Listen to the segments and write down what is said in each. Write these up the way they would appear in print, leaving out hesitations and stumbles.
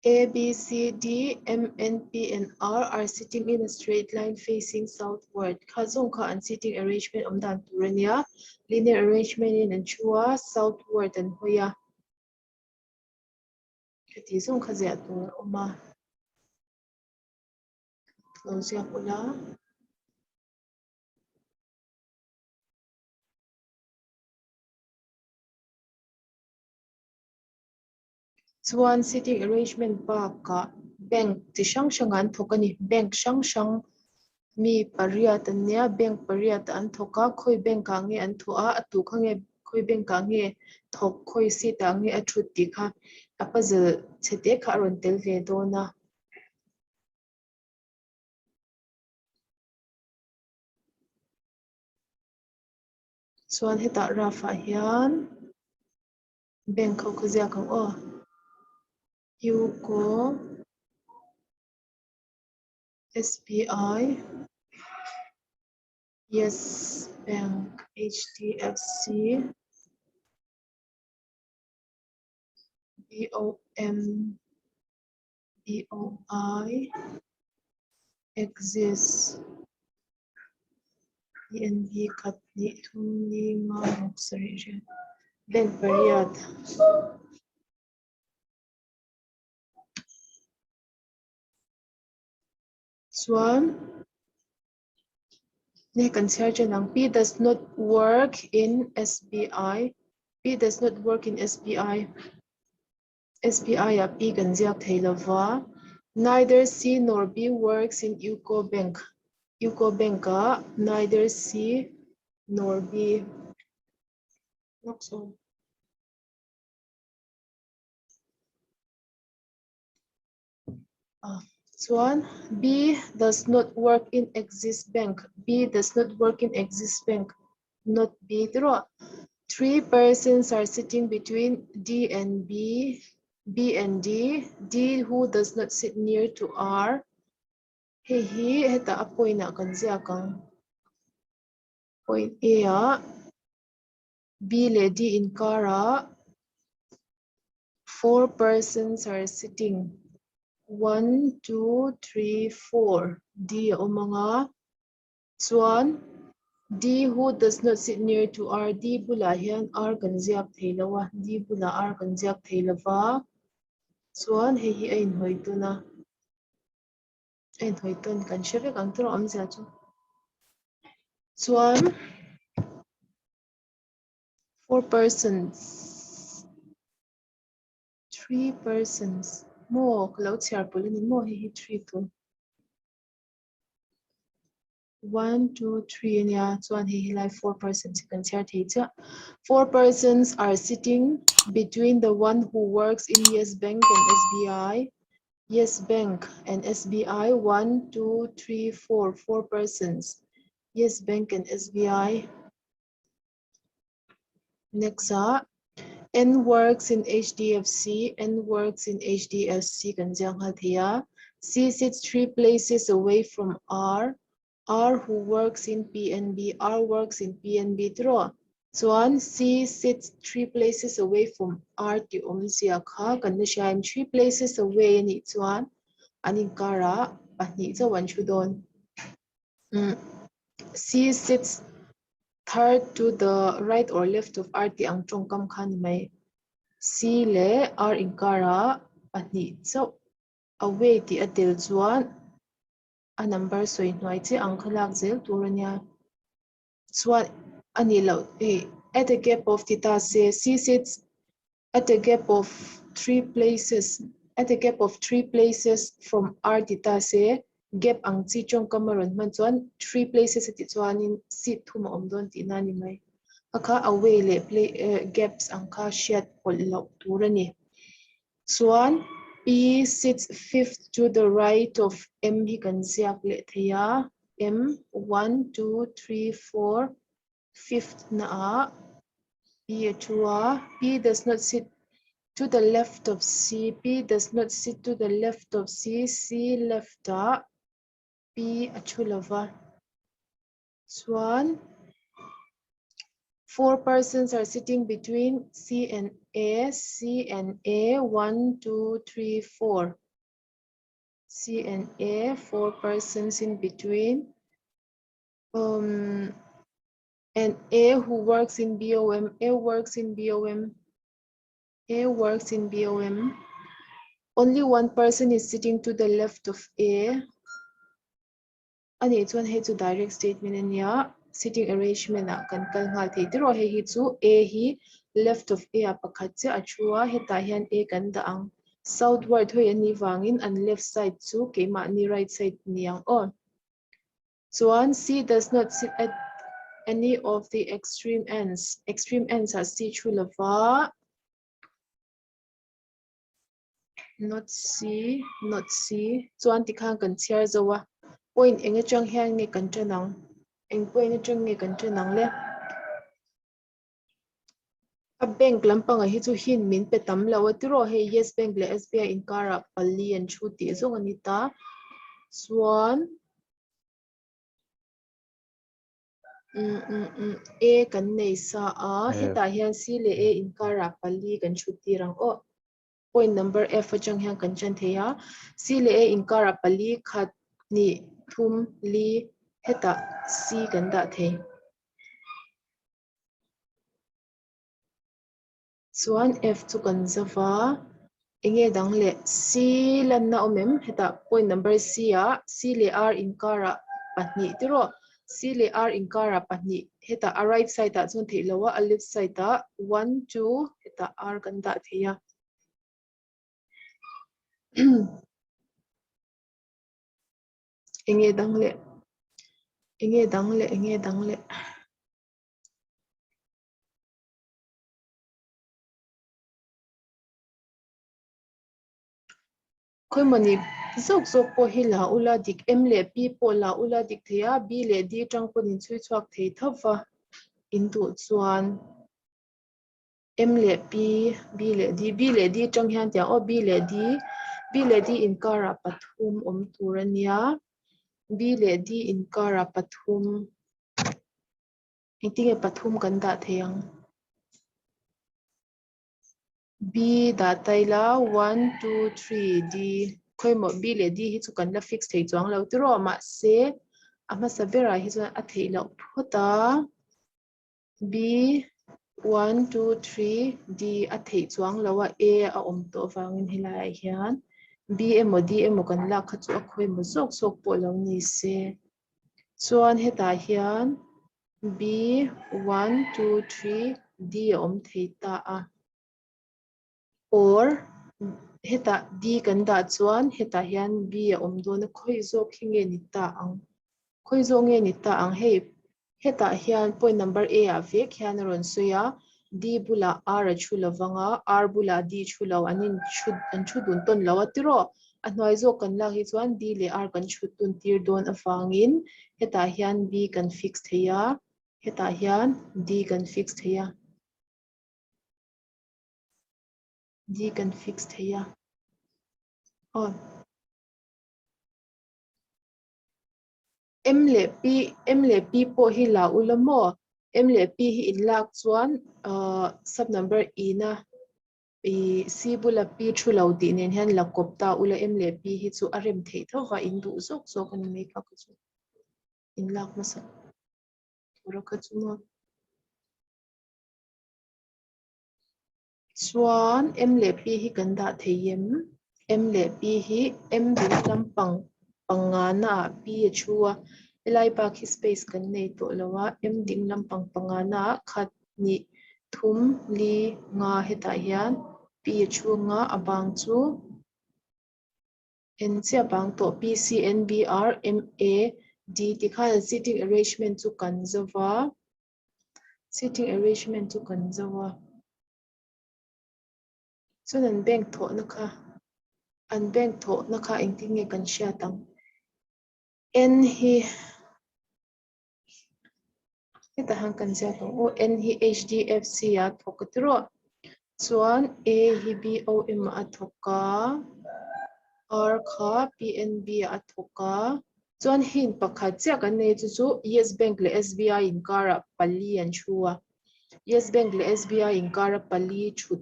A, B, C, D, M, N, P and R are sitting in a straight line facing southward. Kha zawng kha an sitting arrangement awm dan tur a nia. Linear arrangement in an thu a, southward an hawi a. Khati zawng kha ziah tur a awm a. Lo ziak ula. Chuan sitting arrangement bakah bank chi hrang hrang an thawk a ni. Bank hrang hrang mi pariat an nia, bank pariat an thawk a, khawi bank ah nge an thawh a, a tu kha nge khawi bank ah nge thawk, khawi seat ah nge a thut tih kha a puzzle chhe te kha a rawn tel ve dawn a. Chuan hetah rough ah hian. Bank ho kha ziak ang aw. UCO SBI Yes Bank HDFC BOM BOI Axis PNB khat hnih thum ni nga ruk sarih riat bank pariat chuan ne kan chhiar chen ang P does not work in SBI P does not work in SBI SBI ah P kan ziak thei lova neither C nor B works in UCO Bank UCO Bank ah neither C nor B Chuan B does not work in Axis Bank B does not work in Axis Bank not B tiraw Three persons are sitting between D and B B and D D who does not sit near to R Hei hi hetah a point ah kan ziak ang point A ah B leh D inkarah four persons are sitting one two three four D a awm ang a chuan D who does not sit near to R D bulah hian R kan ziak thei lo a D bulah R kan ziak thei lo va chuan hei hi a inhawi tawn a a inhawi tawn kan hre vek ang tawh awmzia chu chuan Four persons, three persons maw ka lo chhiar pawlh a ni maw hei hi three tur. One, two, three a nia chuan hei hi lai four persons hi kan chhiar thei chiah. Four persons are sitting between the one who works in Yes Bank and SBI. Yes Bank and SBI, one, two, three, four, four persons. Yes Bank and SBI. Next ah N works in HDFC, N works in HDFC kan ziak nghal thei a. C sits three places away from R, R who works in PNB, R works in PNB tiraw. Chuan C sits three places away from R tih awmzia kha kan la hria em? Three places away a nih chuan an inkarah pahnih chauh an thu dawn. C sits third to the right or left of R tih ang tawngkam kha ni mai. C leh R inkarah pahnih chauh away tih a tel chuan a number sawi hnuai chiah ang kha lak zel tur a nia. Chuan a nih loh hei at a gap of ti ta se C sits at a gap of three places at a gap of three places from R ti ta se gap ang chi tawngkam a rawn hman chuan three places a tih chuanin seat thum a awm dawn tihna a ni mai. A kha away leh play gaps ang kha hriat pawlh loh tur a ni. Chuan P sits fifth to the right of M hi kan ziak leh thei a, M one two three four fifth naah P a thu a, P does not sit to the left of C, P does not sit to the left of C, C left ah P a thu lo va. Chuan four persons are sitting between C and A, C and A, 1, 2, 3, 4. C and A, 4 persons in between. Um, and A who works in BOM, A works in BOM, A works in BOM. Only one person is sitting to the left of A. Ani chuan hei chu direct statement a nia, sitting arrangement ah kan kal nghal thei tiraw hei hi chu A hi left of A ah pakhat chiah a thu a, hetah hian A kan dah ang. Southward hawi a nih vangin an left side chu keimahni right side ni ang aw. Chuan C does not sit at any of the extreme ends, extreme ends ah C thu lova, Not C, not C. Chuan tikhan kan chhiar zo a. Point eng atang hian nge kan tan ang? Eng point atang nge kan tan ang le? A bank lampangah hi chu hint min pe tam lo a tiraw hei Yes Bank leh SBI inkarah pali an thu tih zawng a ni ta. Chuan A kan nei sa a, hetah hian C leh A inkarah pali kan chhut tir ang aw. Point number F atang hian kan chan thei a, C leh A inkarah pali khat hnih thum li hetah C kan dah thei. Chuan F chu kan zava enge dang leh C lanna awm em? Hetah point number C ah C leh R inkarah pahnih tiraw C leh R inkarah pahnih hetah a right side ah chuan theih loh a, a left side ah one two hetah R kan dah thei a. Enge dang leh enge dang leh enge dang leh. Khawimawni zawk zawk pawh hi la ula dik M leh P pawh la ula dik thei a, B leh D tang pawn in chhui chhuak thei tho va in duh chuan M leh P, B leh D, B leh D tang hian tiang aw B leh D, B leh D inkarah pathum awm tur a nia, B leh D inkarah pathum. Engtinge pathum kan dah thei ang? B dah ta ila one two three D khawimaw B leh D hi chu kan la fix thei chuang lo tiraw mahse a hmasa berah hi chuan a theih loh phawt a B one two three D a theih chuang lo a A a awm tawh avangin helaiah hian B emaw D emaw kan lak kha chu a khawimaw zawk zawk pawh lo ni se. Chuan hetah hian B one two three D a awm thei ta a. Or hetah D kan dah chuan hetah hian B a awm dawn a, khawi zawk hi nge ni ta ang? Khawi zawk nge ni ta ang? Hei hetah hian point number A ah vek hian a rawn sawi a, D bulah R a thu lovang a, R bulah D thu lo an in thu an thu dun tawn lo a tiraw? A hnuai zawk kan lak hi chuan D leh R kan chhut dun tir dawn avangin hetah hian B kan fix thei a, hetah hian D kan fix thei a. D kan fix thei a. Aw. M leh P, M leh P pawh hi la ula maw? M leh P hi in lak chuan uh, sub number E na i C bula P thu lo tih nen hian la kawp ta ula M leh P hi chu a rem theih tho va in duh zawk zawk a ni mai kha ka chu in lak hmasa tura kha chu maw. Chuan M leh P hi kan dah thei em? M leh P hi M ding lampang pangana ah P a thu a, helai bak hi space kan nei tawh lo a, M ding lampang pangana ah khat, hnih, thum, li, nga hetah hian P a thu anga a bang chu N chiah bang tawh P, C, N, B, R, M, A, D tikhan seating arrangement chu kan zo va. Seating arrangement chu kan zo a, chuan an bank thawhna kha an bank thawhna kha engtin nge kan hriat ang? N hi hetah hian kan ziak ang aw N hi HDFC ah a thawk a tiraw chuan A hi BOM ah a thawk a, R kha PNB ah a thawk a. Chuan hint pakhat chiah kan nei chu chu Yes Bank leh SBI inkarah pali an thu a. Yes Bank leh SBI inkara pali thut.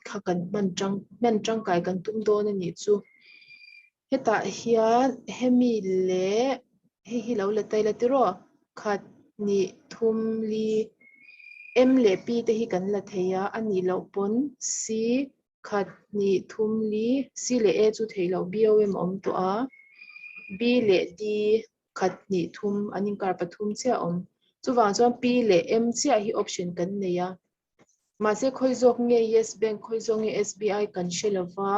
kha kan hman tang hman tangkai kan tum dawn a nih chu. Hetah hian hemi leh hei hi lo la ta ila tiraw khat hnih thum li M leh P te hi kan la thei a, a nih loh pawn C khat hnih thum li C leh A chu theih loh B O M a awm tawh a, B leh D khat hnih thum an inkar pathum chiah a awm. Chuvang chuan P leh M chiah hi option kan nei a. Mahse khawi zawk nge Yes Bank khawi zawk nge SBI kan hre lo va,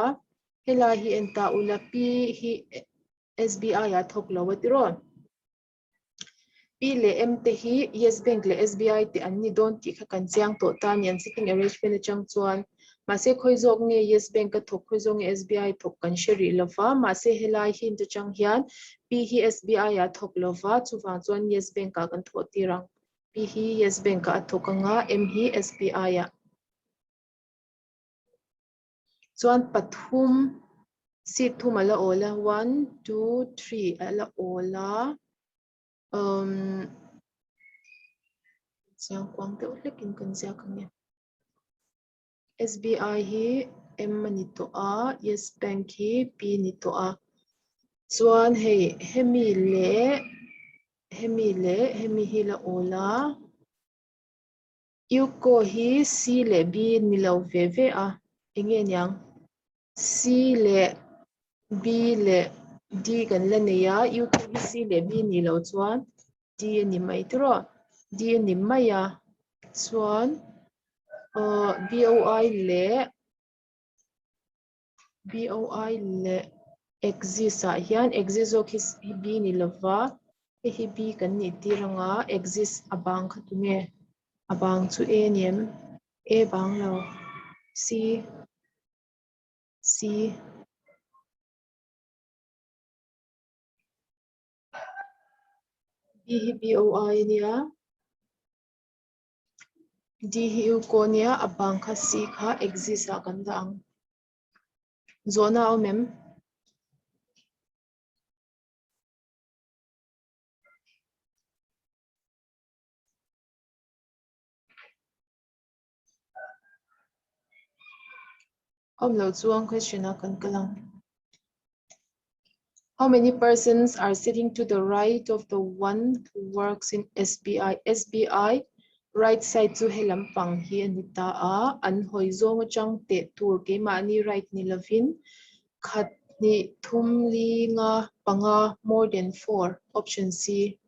helai hi en ta ula P hi SBI ah thawk lo a tiraw? P leh M te hi Yes Bank leh SBI te an ni dawn tih kha kan chiang tawh ta a ni an sitting arrangement atang chuan. Mahse khawi zawk nge Yes Bank a thawk khawi zawk nge SBI thawk kan hre rih lo va, mahse helai hint atang hian P hi SBI ah thawk lo va, chuvang chuan Yes Bank ah kan thawh tir ang. P hi Yes Bank ah a thawk ang a, M hi SBI ah. Chuan pathum seat thum a la awl a, one, two, three a la awl a. Um, chiang kuang deuh hlekin kan ziak ang e. SBI hi M a ni tawh a, Yes Bank hi P ni tawh a. Chuan hei hemi leh hemi leh hemi hi la awl a. Uco hi C leh B ni lo ve ve a, eng nge niang? C leh B leh D kan la nei a, Uco hi C leh B ni lo chuan D a ni mai tiraw? D a ni mai a, chuan BOI leh BOI leh Axis ah hian Axis zawk hi B ni lova, hei hi B kan nih tir anga Axis a bang kha tunge? A bang chu A ni em? A bang lo. C C B hi BOI a nia. D hi U ko nia, a bang kha C kha exist ah kan dah ang. Zawhna a awm em? Awm lo chuan question ah kan kal ang. How many persons are sitting to the right of the one who works in SBI? SBI right side chu he lampang hi a ni ta a, an hawi zawng atang teh tur keimahni right ni lovin khat hnih thum li nga panga more than four option C.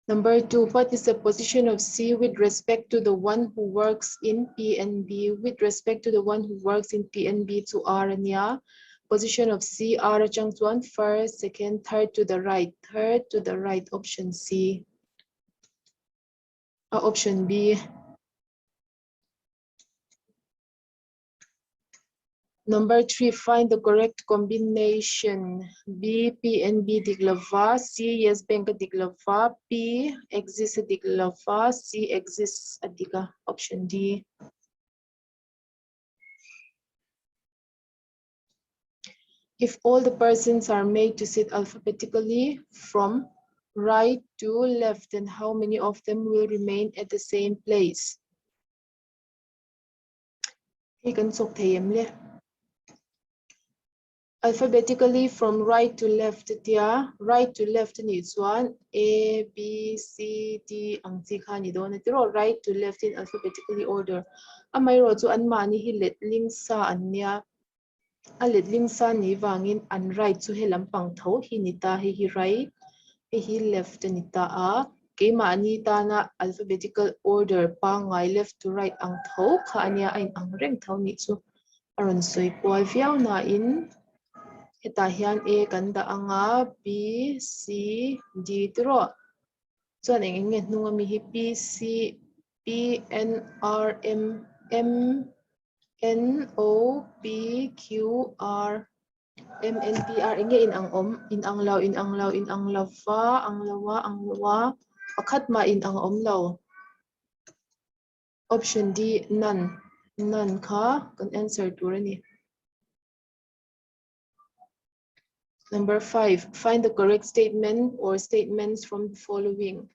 Number 2, what is the position of C with respect to the one who works in PNB? With respect to the one who works in PNB to R ania. Position of C, R atang chuan first, second, third to the right. Third to the right, option C. Option B. Number 3, find the correct combination. B, P N B dik lova, C, Yes Bank a dik lova, P exists a dik lova, C exists a dik a. Option D. If all the persons are made to sit alphabetically from right to left, then how many of them will remain at the same place? Hei kan chawk thei em le? Alphabetically from right to left tia right to left a nih chuan A, B, C, D ang chi kha a ni dawn a tiraw right to left in alphabetically order. Amaherawhchu chu anmahni hi letling sa an nia. A letling sa ni vangin an right chu he lampang tho hi ni ta, hei hi right, hei hi left a ni ta a, keimahni tana alphabetical order pangngai left to right ang tho kha a nia, a inang reng tho nih chu a rawn sawi kual viau nain hetah hian A kan dah ang a, B, C, D tiraw chuan eng eng nge hnung ami hi P, C, P, N, R, M, M, N O P Q R M N P R eng nge in ang awm? In ang lo, in ang lo, in ang lo va, ang lo a, ang lo a. Pakhat mah in ang awm lo. Option D, none. None kha kan answer tur a ni. Number 5, find the correct statement or statements from the following.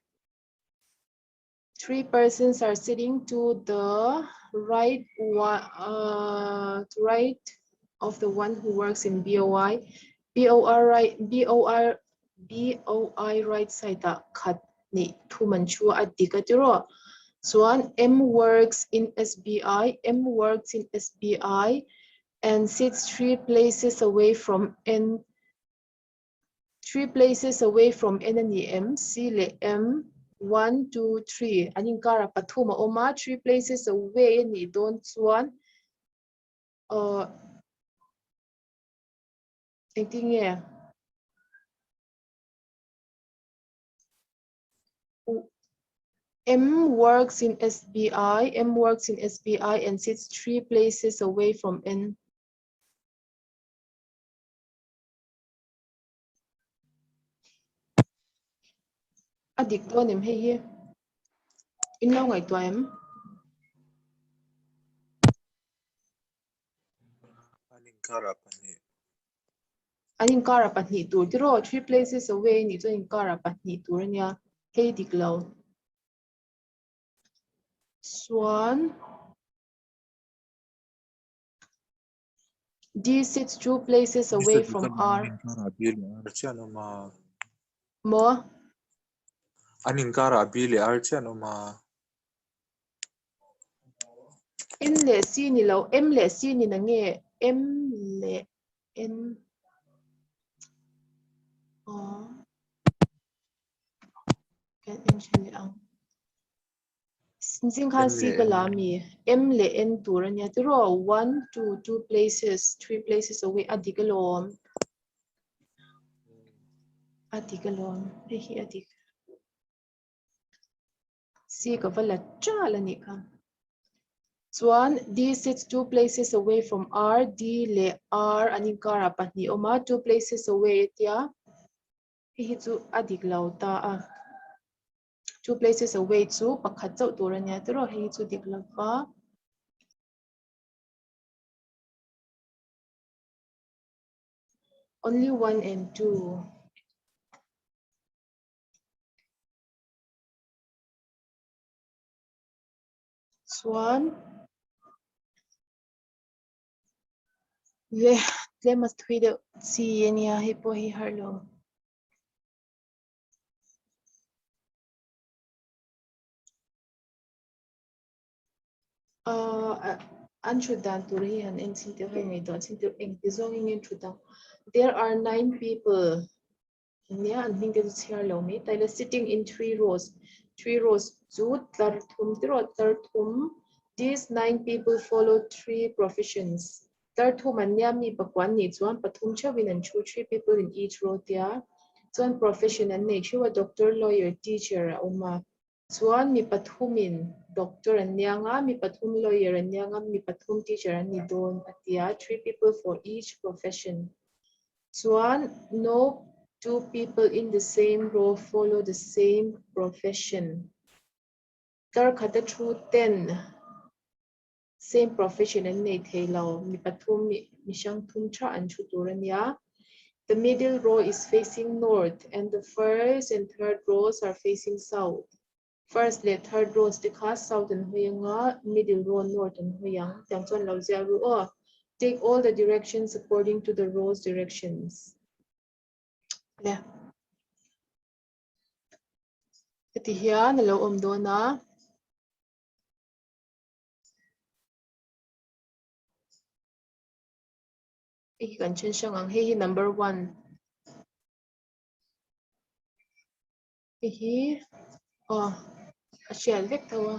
Three persons are sitting to the right one, to right of the one who works in BOI. BOR right, BOR, BOI right side ah khat nih thum an thu a dik a tiraw. Chuan M works in SBI, M works in SBI and sits three places away from N Three places away from N a ni em? C leh M, one, two, three an inkarah pathum a awm a, three places away a nih dawn chuan aw engtin nge? M works in SBI, M works in SBI and sits three places away from N. A dik dawn em hei hi? In lo ngaihtuah em? An inkarah pahnih. An inkarah pahnih tur tiraw? Three places away nih chuan inkarah pahnih tur a nia. Hei dik lo. Chuan. D sits two places away from R. Maw? An inkarah B leh R chiah an awm a. N leh C ni lo, M leh C ni na nge? M leh N. Aw. Kan en thin leh ang. Zing khan C ka la mi M leh N tur a nia tiraw one two two places three places away a dik alawm a dik alawm hei hi a dik C ka va la chal a nih kha chuan D sits two places away from R D leh R an inkarah pahnih awm a two places away a tia hei hi chu a dik lo ta a. Two places away chu pakhat chauh tur a nia tiraw hei hi chu dik lo va. Only one and two. Chuan le tlem a thui deuh chi a nia hei pawh hi har lo. An thut dan tur hi han en chhin teuh hei ngaihtuah chhin teuh engti zawngin nge an thut ang there are nine people nia an hming te chu chhiar lo mai ta ila sitting in three rows three rows chu tlar thum tiraw tlar thum these nine people follow three professions Tlar thum an nia mi pakuan nih chuan pathum theuhin an thu three people in each row tia chuan profession an nei theuh a doctor, lawyer, teacher a awm a chuan mi pathumin doctor an nia nga mi pathum lawyer an nia nga mi pathum teacher an ni dawn a tia three people for each profession chuan no two people in the same row follow the same profession tlar khata thu ten Same profession an nei thei lo, mi pathum mi hrang thum tha an thu tur a nia. The middle row is facing north and the first and third rows are facing south. First leh third rows te kha south an hawi anga, middle row north an hawi ang. Tiang chuan lo ziah ru aw. Take all the directions according to the rows directions. Le. Heti hian a lo awm dawn a. Hei hi kan then hrang ang hei hi number one hei hi aw a hriat vek tho a.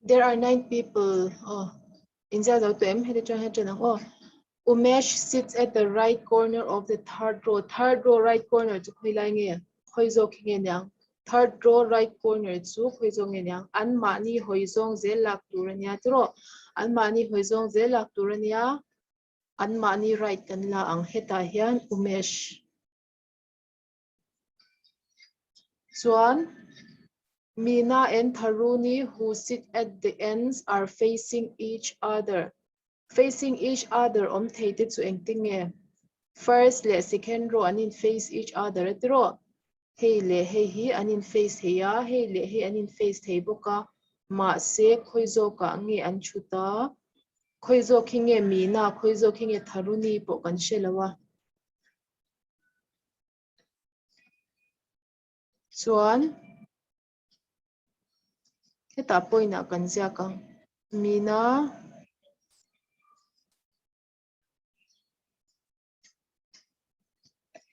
There are nine people. Oh, in zia zo tu em heti chuan heti ang aw. Umesh sits at the right corner of the third row. Third row right corner chu khoi lai nge? Khoi zawk hi nge niang? Third row right corner chu khawi zawng nge niang? An mahni hawi zawng zel lak tur a nia tiraw? An mahni hawi zawng zel lak tur a nia. Anmahni right kan la ang. Hetah hian Umesh chuan Meena and Tharuni who sit at the ends are facing each other. Facing each other awm thei te chu engtin nge? First leh second row an in face each other a tiraw? Hei leh hei hi an in face thei a, hei leh hei an in face thei bawk a, mahse khawi zawkah nge an chhut a, khawi zawk hi nge Meena, khawi zawk hi nge Tharuni pawh kan hre lo a. Chuan hetah point ah kan ziak ang, Meena.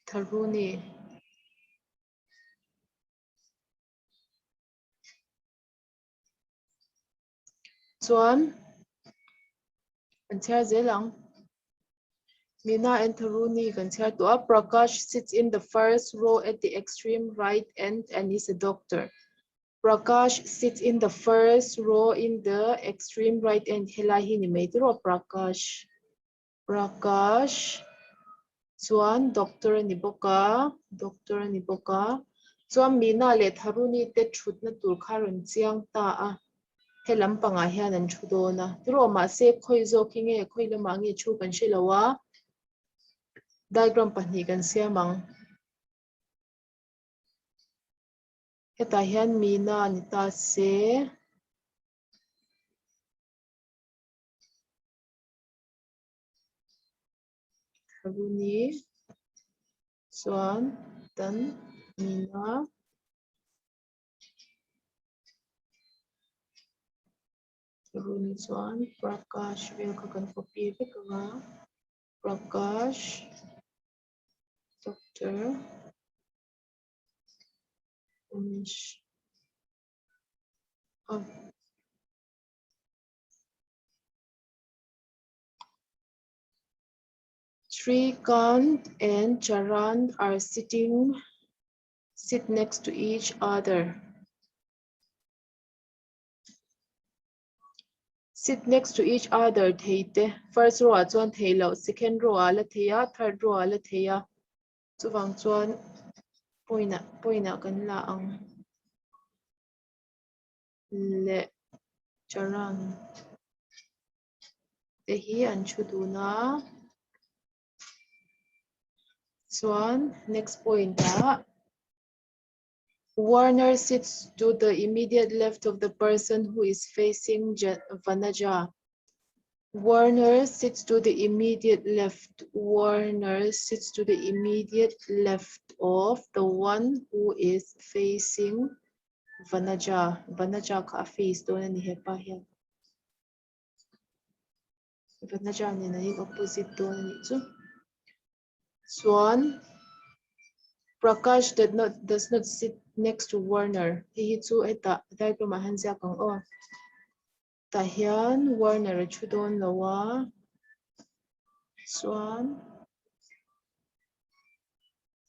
Tharuni. Chuan kan chhiar zel ang. Meena and Tharuni kan chhiar tawh a. Prakash sits in the first row at the extreme right end and is a doctor. Prakash sits in the first row in the extreme right end helai hi ni mai tiraw Prakash. Prakash chuan doctor a ni bawk a, doctor a ni bawk a. Chuan Meena leh Tharuni te thutna tur kha a rawn chiang ta a, he lampangah hian an thu dawn a. Tiraw mahse khawi zawk hi nge khawi lamah nge thu kan hre lo a, diagram pahnih kan siam ang. Hetah hian Meena ni ta se. Tharuni chuan tan Meena Tharuni chuan Prakash vel kha kan copy vek ang a, Prakash Doctor. Umesh a Shrikant and Charan are sitting sit next to each other. Sit next to each other thei te first row ah chuan thei loh second row ah la thei a third row ah la thei a. Chuvang chuan point ah point ah kan la ang leh Charan te hi an thu dun a chuan next point ah Warner sits to the immediate left of the person who is facing Vanaja. Warner sits to the immediate left. Warner sits to the immediate left of the one who is facing Vanaja. Vanaja kha a face dawn a ni hepa hian. Vanaja nen an in opposite dawn a nih chu. Chuan Prakash did not, does not sit next to Warner. Hei hi chu hetah diagram ah hian ziak ang aw. Tah hian Warner a thu dawn lo a, chuan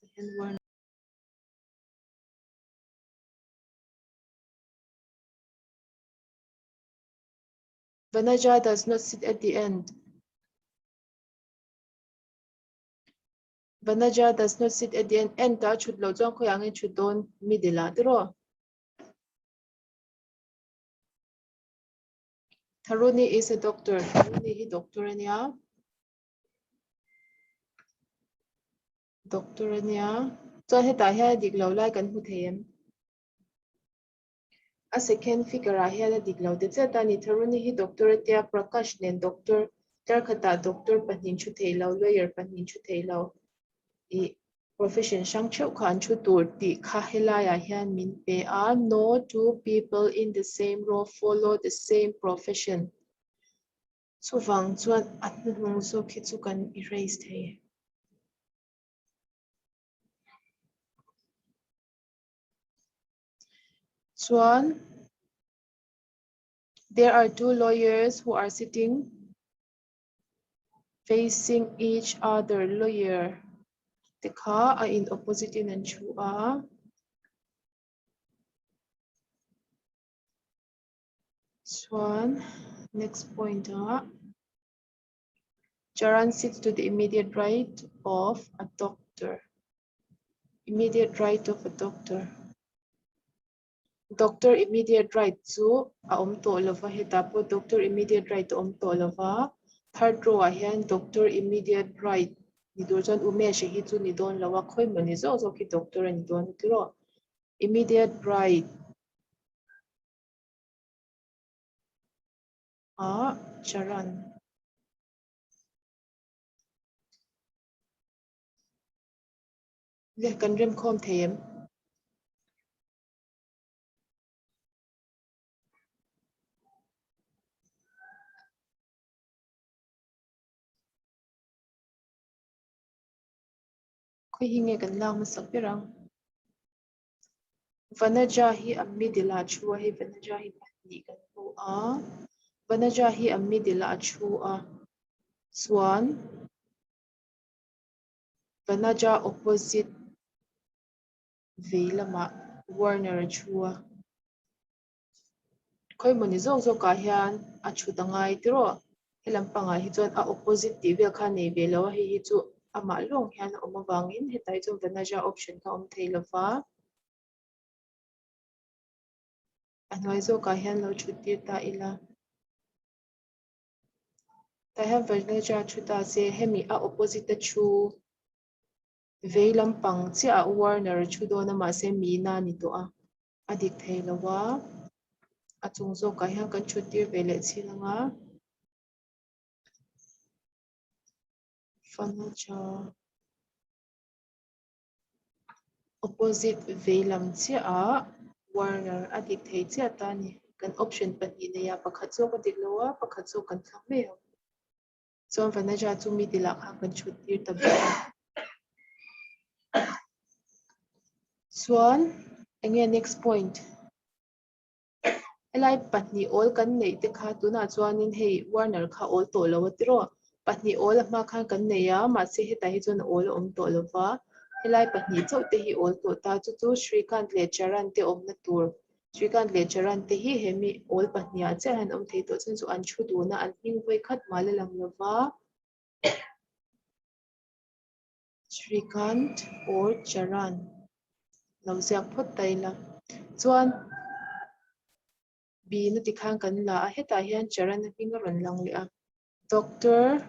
tah hian Warner. Vanaja does not sit at the end. Vanaja does not sit at the end. End ah thut loh chuan khawiah nge thut dawn middle ah tiraw? Tharuni is a doctor. Tharuni hi doctor a nia. Doctor a nia. Chuan hetah hian a dik lo lai kan hmu thei em? A second figure ah hian a dik lo te chiat a ni. Tharuni hi doctor a tia, Prakash nen doctor, tlarkhatah doctor pahnih thu thei lo, lawyer pahnih thu thei lo. I Profession hrang theuh kha an thu tur tih kha helaiah hian min pe a, No two people in the same row follow the same profession. Chuvang chuan a hnuhnung zawk hi chu kan erase thei. Chuan there are two lawyers who are sitting facing each other lawyer te kha a in opposite in an thu a. Chuan next point ah. Charan sits to the immediate right of a doctor. Immediate right of a doctor. Doctor immediate right chu a awm tawh lova, hetah pawh doctor immediate right a awm tawh lova. Third row ah hian doctor immediate right ni tur chuan Umesh hi chu ni dawn lo a, khawi maw ni zawk zawk hi doctor a ni dawn a tiraw. Immediate right ah Charan. Le kan remkhawm thei em? Khawi hi nge kan lak hmasak ber ang? Vanaja hi a middle ah a thu a, hei Vanaja hi pahnih kan hmu a, Vanaja hi a middle ah a thu a, chuan Vanaja opposite vei lamah Warner a thu a, khawi mawni zawk zawkah hian a thut a ngai tiraw? He lampangah hi chuan a opposite tih vel kha a nei ve lo a, hei hi chu amah lawng hian a awm avangin hetah hi chuan Vanaja option kha a awm thei lo va. A hnuai zawkah hian lo thut tir ta ila. Tah hian Vanaja thu ta se hemi a opposite a thu Vei lampang chiah ah Warner a thu dawn a mahse Mina a ni tawh a, a dik thei lo a, a chung zawkah hian kan thut tir ve leh chin ang a. Fanacha opposite vei lam chiah ah Warner a dik thei chiah ta a ni. Kan option pahnih nei a, pakhat zawk a dik lo a, pakhat zawk kan thlang mai ang. Chuan Vanaja chu mi tilah khan kan chhut tir ta bawk a. Chuan enge next point? Helai pahnih awl kan neih te kha tunah chuanin hei Warner kha awl tawh lo a tiraw? Pahnih awl a hma khan kan nei a, mahse hetah hi chuan awl a awm tawh lo va. Helai pahnih chauh te hi awl tawh ta, chu chu Shrikant leh Charan te awmna tur Shrikant leh Charan te hi he mi awl pahniha chiah hian awm thei tawh chuan chu an thu dun a, an hming vawi khat mal a lang lo va. Shrikant or Charan lo ziak phawt ta ila. Chuan B na tikhan kan la a, hetah hian Charan a hming a rawn lang leh a. Doctor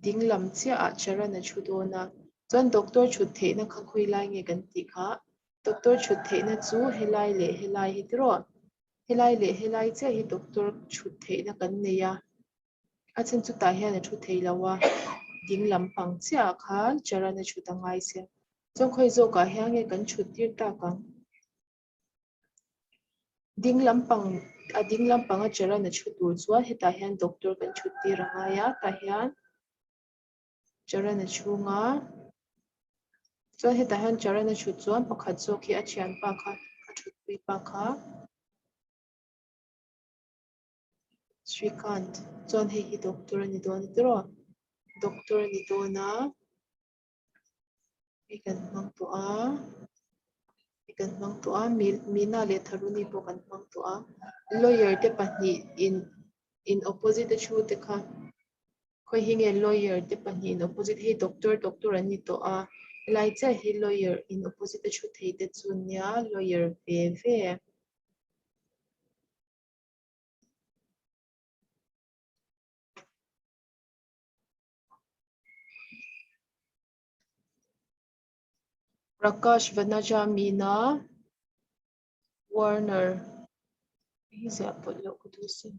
ding lam chiahah Charan a thu dawn a, chuan doctor chhut theihna kha khawi lai nge kan tih kha? Doctor chhut theihna chu helai leh helai hi tiraw? Helai leh helai chiah hi doctor chhut theihna kan nei a, a chhan chutah hian a thu thei lo a, ding lam pang chiahah khan Charan a chhut a ngai sia. Chuan khawi zawkah hian nge kan chhut tir tak ang? Ding lampang a ding lampang a charan a thu tur chuan hetah hian doctor kan thut tir a ngai a tah hian charan a chhung a chuan hetah hian charan a thut chuan pakhat zawk hi a thianpa kha a thutpui pa kha Shrikant chuan hei hi doctor a ni dawn a tiraw doctor a ni dawn a. Hei kan hmang tawh a, hei kan hmang tawh a, Mina leh Tharuni pawh kan hmang tawh a. Lawyer te pahnih in in opposite a thu te kha khawi hi nge lawyer te pahnih in opposite hei doctor doctor an ni tawh a, helai chiah hi lawyer in opposite a thu thei te chu nia lawyer ve ve. Prakash Vanaja Meena Warner hi ziah pawlh loh ka duh sin.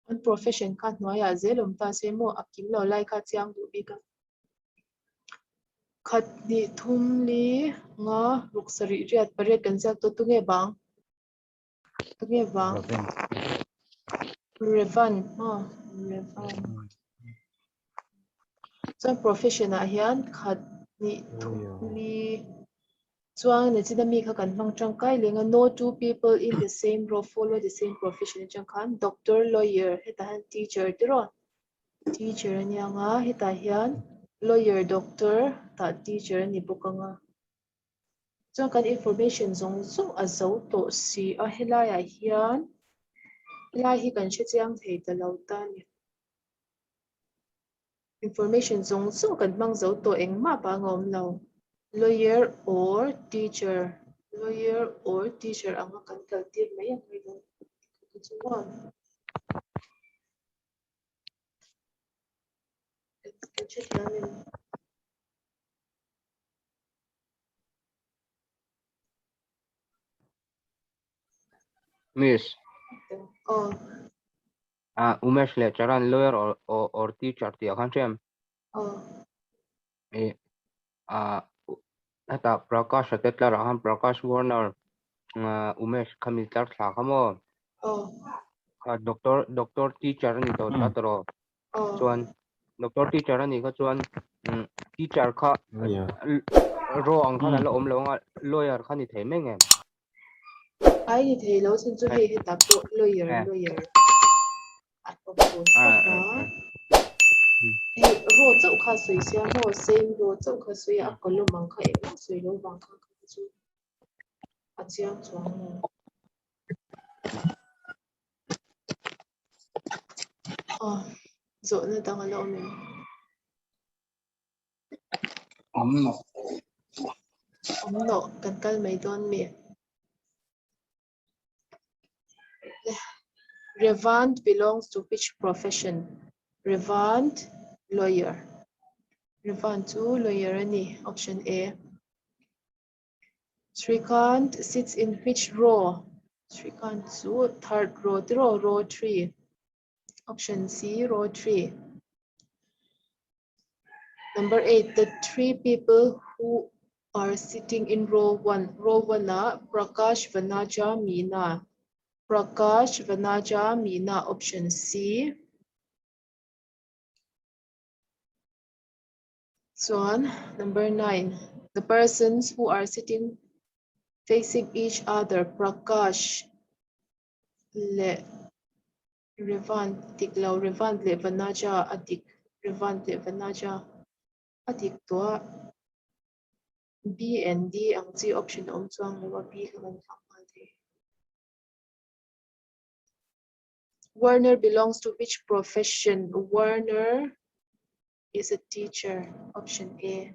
An profession kha hnuaiah zel awm ta se maw a kim lo lai kha chiang duh bik a. Khat hnih thum li nga ruk sarih riat pariat kan ziak tawh tunge bang? Tunge vang? Revan. Aw, Revan. Chuan profession ah hian khat hnih thum li chuan nachina mi kha kan hmang tangkai leng a no two people in the same row follow the same profession atang khan doctor, lawyer hetah hian teacher tiraw teacher a nia ang a hetah hian lawyer, doctor tah teacher a ni bawk ang a. Chuan kan information zawng zawng a zo tawh si a, helaiah hian Helai hi kan hre chiang thei ta lo ta a ni. Information zawng zawng kan hmang zo tawh engmah pang a awm lo. Lawyer or teacher, lawyer or teacher anga kan kal tir mai ang hei dawn ka chu maw. Kan hrethiam em? Miss. Oh. Ah, Umesh leh Charan lawyer or, or, or teacher tih ah khan hriam. Oh. Eh, ah, heta Prakash a te tlar ah khan Prakash Warner, ah, Umesh khami tlar thla kha maw? Oh. Kha doctor, doctor teacher ani tawh ta tawh. Oh. Chuan doctor teacher ani kha chuan mm, teacher kha Yeah. ro ang khan ala awm lo anga lawyer kha ni thei mai ngem. Ai ni thei lo chhan chu hei hetah pawh lawyer Eh. lawyer a awm dawn Ah, khawp a. ah, ah. Hei row chauh kha sawi sia maw same row chauh kha sawi a a column ang kha engmah sawi lo vang kha kha chu a chiang chuang lo. Aw zawhna dang a la awm em? Awm lo. Awm lo, kan kal mai dawn mi? Revant belongs to which profession? Revant, lawyer. Revant chu lawyer a ni, option A. Srikant sits in which row? Srikant chu third row tiraw, row 3. Option C, row 3. Number 8, the three people who are sitting in row 1. Row 1 ah Prakash, Vanaja, Meena. Prakash, Vanaja, Meena, option C. Chuan, number 9, the persons who are sitting facing each other, Prakash leh Revan dik lo, Revan leh Vanaja a dik, Revan leh Vanaja a dik tawh a, B and D ang chi option a awm chuang lo a, B kha kan thlang nghal thei. Warner belongs to which profession? Warner is a teacher, option A.